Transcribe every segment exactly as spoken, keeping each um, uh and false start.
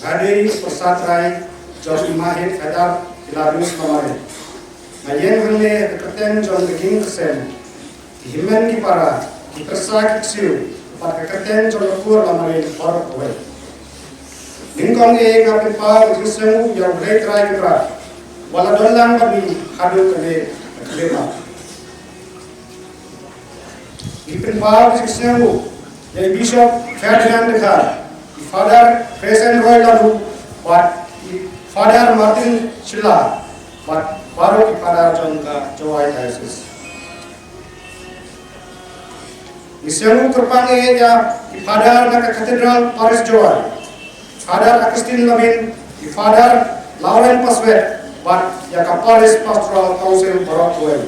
Hadien ka pyrsa trai jong i Mahit Haidar Iladus Lamare, nga ïeng hangne ha ka kyrteng jong ka ïing ka sem, ki hynmen ki para, ki pyrsa ki ksiew, bad ka kyrteng jong ka kur Lamare baroh kawei. Nyngkong eh nga pynpaw ka jingsngewnguh ïa U Blei Trai Kynrad, uba la don lang bad ngi haduh kane ka khyllipmat. Ngi pynpaw ka jingsngewnguh ïa i Bishop Ferdinand Dkhar, i Father Crescent Roy Laddu, bad i Father Martin Shylla, bad baroh ki Father jong ka Jowai Diocese. Ngi sngewnguh kyrpang eh ïa i Father na ka Cathedral Parish Jowai, Father Augustine Lamin, i Father Lauren Paswet, bad ïa ka Parish Pastoral Council baroh kawei,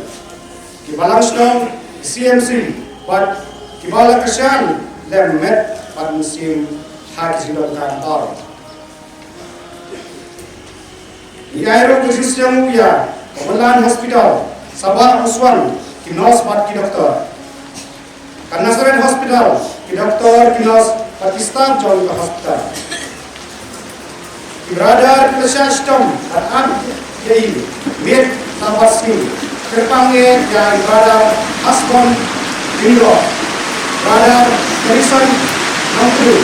ki balang shnong, ki C M C, bad ki ba la kyrshan lem met bad mynsiem ha ki jingdonkam baroh. Ngi ai ruh ka jingsngewnguh ïa ka Woodland Hospital, Sabah Uswan, ki nurse bad ki doktor. Ka Nazareth Hospital, ki doktor, ki nurse bad ki staff jong ka hospital. Ki brother ki la shah shitom bad ap ïa i miet la bad sngi. Kyrpang eh ïa i brother Hasbon Lyngdoh, brother Harrison Nongkdu,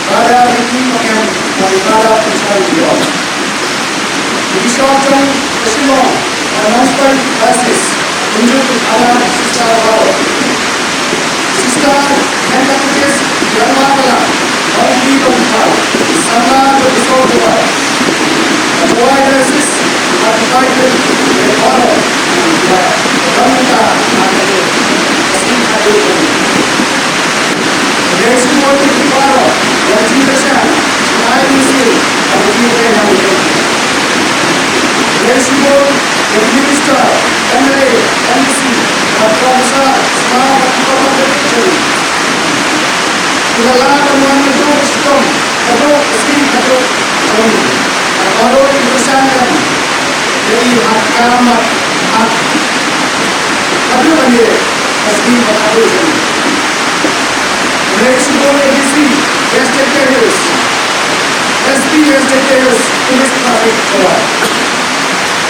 brother Ricky Pakem, bad i brother Richard Lyngdoh. Ki bishop jong ka Shillong bad Nongstoiñ Diocese, kumjuh ki brother sister baroh. Sister, Hynmen Baptist, Rangbah Balang, Bangli Bangkal, Sangha Jong Isor Jowai, Jowai Diocese, bad ki paidbah baroh, bad ka dang ka, ka sngewthuh. Khublei shibun ïa phi baroh, ïa ka jingkyrshan, jingai mynsiem, bad ka jingïarap. Khublei shibun ïa ki minister, M L A, M D C, bad ki officer, sma bad ki corporation. Ki la lah ban wan naduh ka shitom haduh ka sngi haduh ka sngi. Bad baroh ki kyrshan lem ïa i ha ka kam bad ha ka haduh kane ka sngi bad haduh kane. Khublei shibun ïa i D C West Jaintia Hills, S P West Jaintia Hills, Police Traffic Jowai.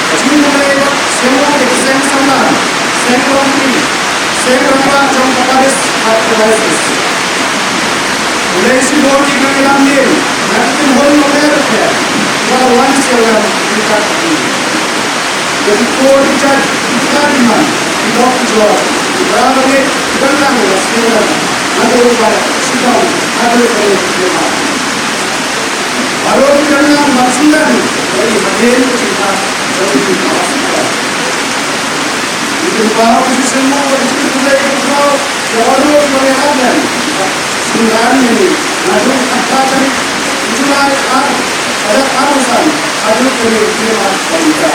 Ka jingkhublei bad sngewbha ïa ki seng samla, seng longkmie, seng rangbah jong ka parish bad ka diocese. Khublei shibun ïa ki nongïalam dien na ki kynhun longkmie ruh kiba la wan sha ïing jong ka parish. Ïa ki kur ki jait, ki kha ki man, ki bok ki jor, ki para bangeit, ki dang nang la sngewbha. Naduh ba shitang haduh ba ïa ki jingma. Baroh ki dang nang ban sngewbha ïa i hadien ka jingma jong ki para sngewbha. Ngi pynpaw ka jingsngewnguh bad ka jingkhublei kaba khraw ïa baroh kiba la ïarap lem bad sngewbha ïa ngi naduh ka khatphra tarik u July ar, ar hajar arphew san haduh kane ka jingma ba mynta.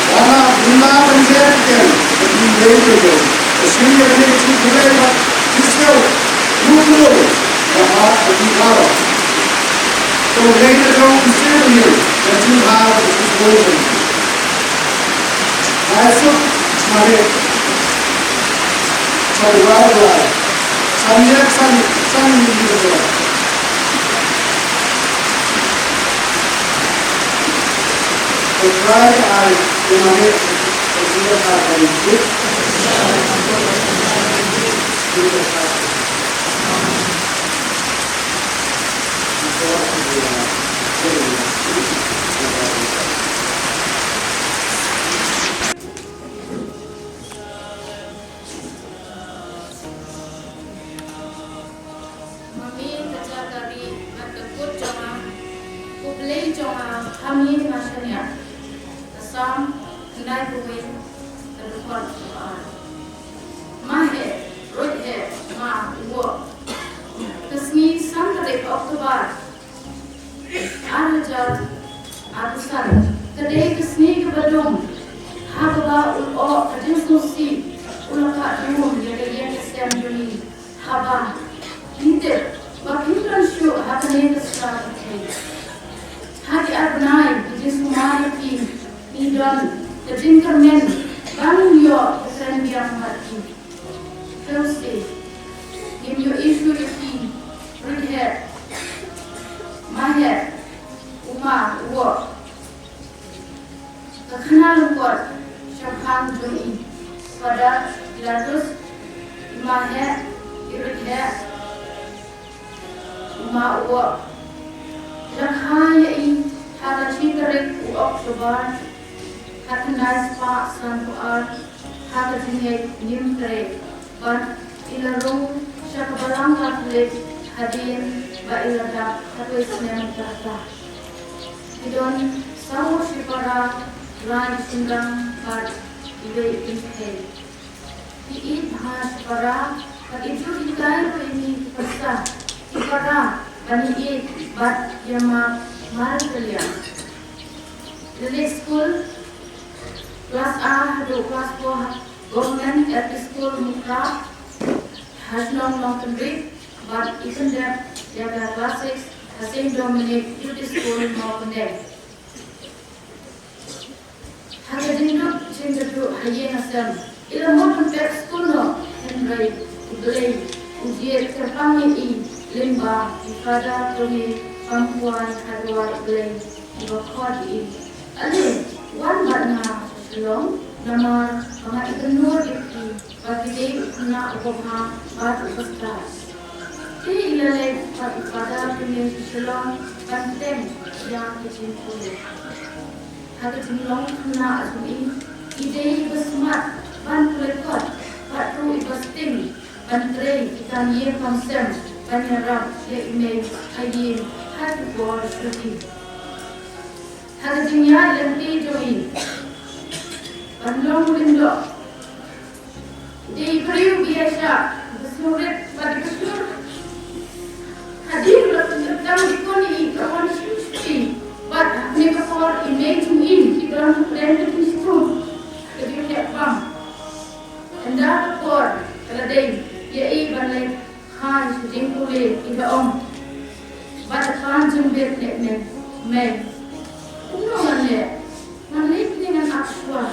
Wat la pynlah ban jer ïa ka jingkhublei ka jong ka shim ïa kane ka jingkhublei bad jingsngew khublei ïa ka jingkhublei. Ka khublei ka jong ka shisien ka jingkhublei ka jong ka shisien. Ai suk mare. Chong wa wa. Chong ya chong chong ni ni wa. Ma me ka jaka ri bad ka kut jong nga, ka Blei jong nga, ha me nga shaniah. Ka Salm khyndai phew wei, ka dkhot kaba ar. Ma heh, ruh heh, ma u woh. Ka sngi san tarik October, ar hajar arphew san, ka dei ka sngi kaba dum, ha kaba u lyoh ka jingsngewsih u la kah dum ïa ka ïing ka sem jong ngi, haba ngi tip ba kim don shuh ha kane ka sla ka pyrthei. Ha ki ar bnai ka jingsumar ïa phi, ngi don ka jingkyrmen ba ngin ïoh ka kren biang bad phi. Keiñ, ngim ïohi shuh ïa phi, ruh heh. Maher, u ma u woh. Ka khana lyngkot shaphang jong i Father Pilatus, i ma heh, i rit heh, u ma u woh. La kha ïa i ha ka shi tarik u October, ha khyndai spah sanphew ar, ha ka jingïaid niam trei. Bad i la rung sha ka balang Katholik hadien ba i la dap khatwei snem ka rta. Ki don saw shipara, lai shynrang bad iwei i kynthei. Ki ïeit bha shipara, bad i ju hikai ruh ïa ngi ki pyrsa, ki para ban ïeit bad ïa ma mar kylliang. Leit skul klas A haduh klas four ha Government L P School Muka, ha shnong Nongkynrih, bad i pyndep ïa ka klas six ha Saint Dominic U P School Mawkyndeng. Ha ka jingduk jingduk ha ïing ha sem, i la mut ban pep skul noh, hynrei U Blei u jied kyrpang ïa i lyngba i Father Tony Pampuan ha dwar U Blei. Iba khot ïa i, ale, wan bad nga sha Shillong, namar ba nga itynnad ïa phi, ba phi dei u khynnah uba bha bad uba stad. Te i la leit bad i Father Tony sha Shillong ban pdiang ïa ka jingpule. Ha ka jinglong khynnah jong i, i dei iba smat ban pule kot, bad ruh iba sting ban trei ki kam ïing kam sem ban ïarap ïa i mei ha ïing ha ki por shuti. Ha ka jingïaid lynti jong i ban long lyngdoh, i dei i briew ba ïaishah, ba sngewrit bad ba shlur. Hadien ba la pynkyrdang dikon ïa i, ka wan shu shuti. Bad ha kane ka por i mei jong i, i don hapdeng ka jingshitom, ka jingleh bam. Ynda ka por ka la dei ïa i ban leit ha ka jingpule, i la ong, bad da pan jingbit leh, mei, mei, kumno ngan leh? Ngan leit ne ngan ap shuwa?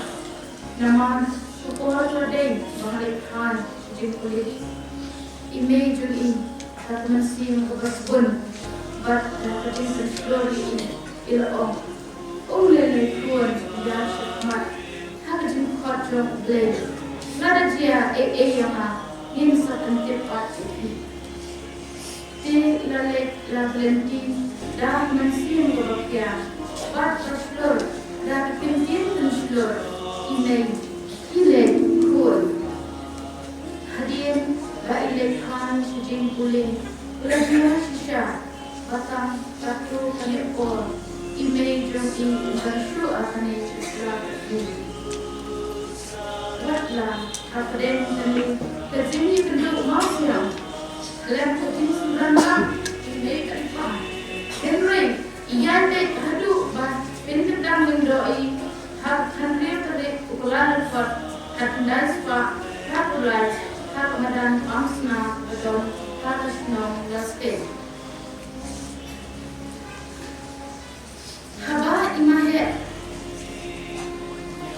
Namar ka por ka la dei ba ngan leit ha ka jingpule. I mei jong i, da ka mynsiem kaba sbun bad da ka jingpynshlur ïa i, i la ong, um lei lei khun, ïa shakhmat ha ka jingkhot jong U Blei. Lada jia ei ei ïa nga, ngin sa pyntip pat ïa phi. Te la leit la lynti da ka mynsiem kaba khia bad ka shlur, da ka ktien pynshlur, i mei, i lei khun. Hadien ba i leit ha ka jingpule, la jia shisha ba tang katto katne por i mei jong i i ban shu akane shisha ka jingpule. Wat la hapdeng kane ka jingïakynduh mawsiang, khlem ka jingsynran lang, i mei ka i pang. Hynrei i ïaid beit haduh ba pynkyrdang lyngdoh i ha ka khathynriew tarik u Kyllalyngkot, ha khyndai spah khatphew lai, ha ka madan Pamsna ba don ha ka shnong Laspei. Haba i Maheh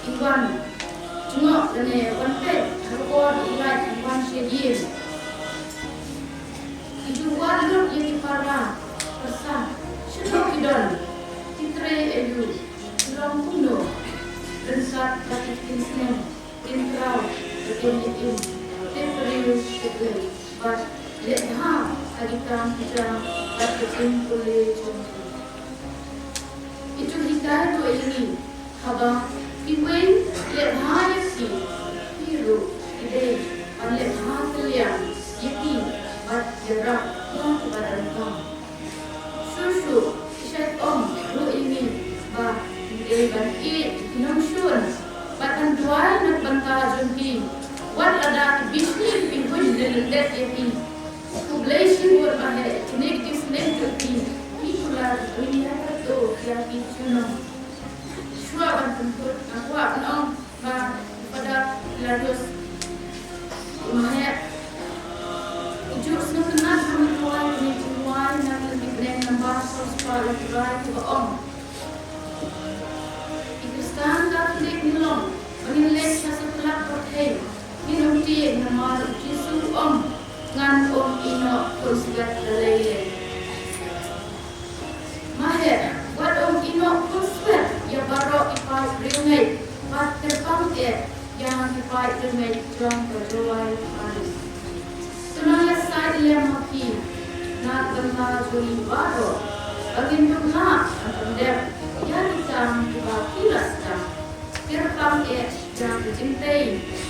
i wan jngoh lane wan peit ha ka por i Lait i wan sha ïing, i ju wad lut ïa ki para pyrsa shano ki don, ki trei aïu, ki long kumno, ryngkat bad ki ktien sneng, ktien khraw, ktien ïeit im, te briew te Blei, bad leh bha ha ki kam ki jam bad ka jingpule jong ki. I ju hikai ruh ïa ngi, haba phi weng leh bha ïa phi, phi ruh phi dei ban leh bha kylliang ïa ki bad ïarap ïa kiba donkam. Shuh shuh i shait ong ruh ïa ngi ba ngi dei ban ïeit ïa ki nongshun bad ban duwai na ka bynta jong ki. Wat lada ki bishni ki huid lyndet ïa ki, khublei shibun Maheh, kine ki sneng jong phi ki kular ban ïa katto ïa ki junom. Shuwa ban pynkut, nga kwah ban ong ba Father Pilatus, i Maheh u ju sngewtynnat ha ka rwai kane ka rwai na ka Lynti Bneng number saw spah laiphew lai kaba ong, ki Khristan Katholik ngi long ba ngin leit sha satlak pyrthei, ngin ym tieng namar u Jisu u ong, ngan ym ïehnoh khun stet da lei lei. Hei, bad kyrpang eh ïa ki paid rymmet jong ka Jowai Parish. To nang ïasaid lem ma phi na ka bynta jong ngi baroh ba ngin duh lah ban pyndep ïa ki kam kiba phi la sdang. Kyrpang eh ïa ka jingtei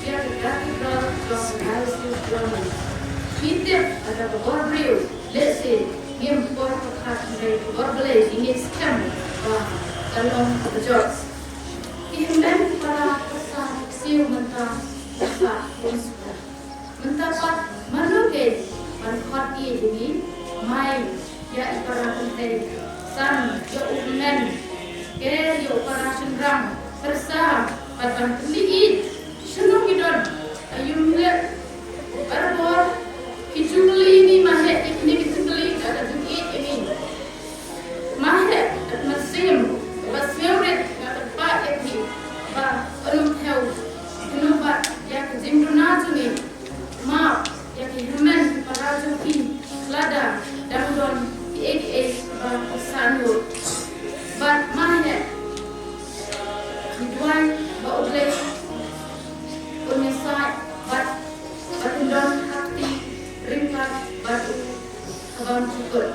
ïa ka Cathedral jong ka Diocese jong ngi. Ngi tip lada ka bor briew lehse ngim poi pyrkhat hynrei ka bor Blei, ngi ngeit skhem ba ka long kaba jot. Ki hynmen ki para pyrsa ki ksiew mynta pyrsa ki sngewsih. Mynta pat mano keiñ ban khot ïa ngi? Mai ïa i para kynthei, san ïa u hynmen, ker ïa u para shynrang, pyrsa bad ban kylli ïa shano ngi don. Aïu mynta barabor ki ju kylli ïa ngi, ma heh ïa kine ki jingkylli ka la jingïeit ïa ngi. Ma heh, kat mynsiem ba sngewrit nga kyrpad ïa phi ba ym thew, kynnoh bad ïa ka jingduna jong ngi. Map ïa ki hynmen ki para jong phi lada dang don kiei kiei ba phi sngewsih. Bad ma heh, ngi duwai ba U Blei un ïasaid bad ba kin don ha kti ryngkat bad u ha bymjukut.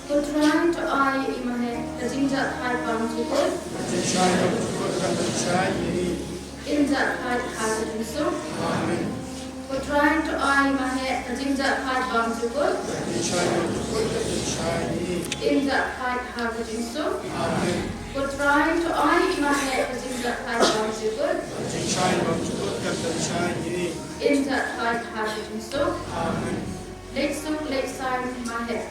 Ko Trai, to ai ïa i ma heh ka jingjahthait bymjukut. Ka jingshai bymjukut kan pynshai ïa i. In jah thait ha ka jingsuk. Amen. Ko Trai, to ai ïa i ma heh ka jingjahthait bymjukut. Ka jingshai bymjukut kan pynshai ïa i. In jah thait ha ka jingsuk. Amen. Ko Trai, to ai ïa i ma heh ka jingjahthait bymjukut. Ka jingshai bymjukut kan pynshai ïa i. In jah thait ha ka jingsuk. Amen. Leit suk leit saiñ ma heh.